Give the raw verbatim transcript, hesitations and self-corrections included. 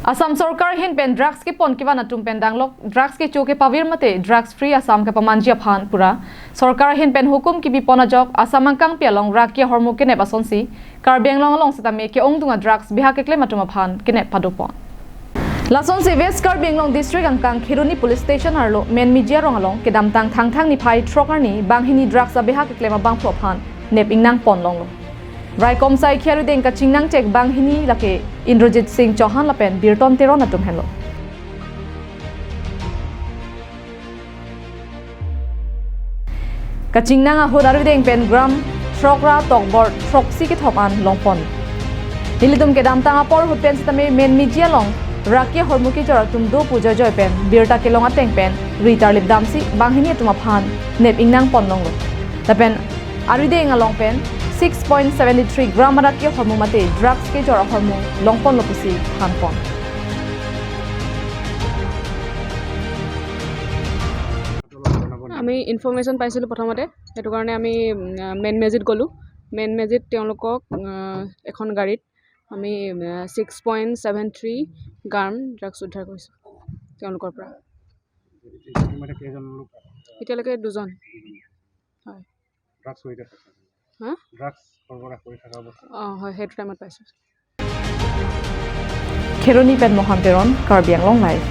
Assam Sorkar ahin pen drugs kepon kevan atum pen danglok drugs kecho kepavir mate drugs free Assam kepamanji aphan pura Sorkar ahin pen hukum kebipon ajok Assam angkangpi along raki ahormu kenep asonsi Karbi Anglong along setame ke-ongdung a drugs bihak keklem atum aphan kenep padopon. Lasonsi West Karbi Anglong District angkang Kheroni Police Station arlo Menmeji arong along kedamtang Thangthang niphai throk arni banghini drugs abihak keklem abangphu aphan nep ingnang ponlonglo. Raikom saikhi arideng kachingnang chek banghini lake Indrajit Singh Chauhan lapen Birton Teron atum henlo. Kachingnang ahut arideng pen gram throk ra tokbor throksi kethom an longpon. Nelitum kedamtang apor ahut pen setame Menmeji along raki ahormu kejor atum do pu joijoi pen birta kelong ateng pen ri tarlip damsi banghini atum aphan nep ingnang ponlonglo. Lapen arideng along pen six point seven three gram araki ahormu mate drugs kejor ahormu longponlo pusi thanpon. আমি ইনফৰমেশ্যন পাইছিলোঁ প্ৰথমতে, সেইটো কাৰণে আমি উম, মেইন মেজিত গ'লোঁ। মেইন মেজিত তেওঁলোকক আহ, এখন গাড়ীত আমি ছিক্স পইণ্ট ছেভেন থ্ৰী গ্ৰাম ড্ৰাগছ উদ্ধাৰ কৰিছোঁ তেওঁলোকৰ পৰা। ইতিমধ্যে কেইজন লোক? এতিয়ালৈকে দুজন। হয়। ড্ৰাগছ কৰি থাকে? হা? ড্ৰাগছ সৰবৰাহ কৰি থকা অৱস্থা? অ, হয়, সেইটো টাইমত পাইছোঁ। Kheroni pen Mohan Teron, Karbi Anglong Live.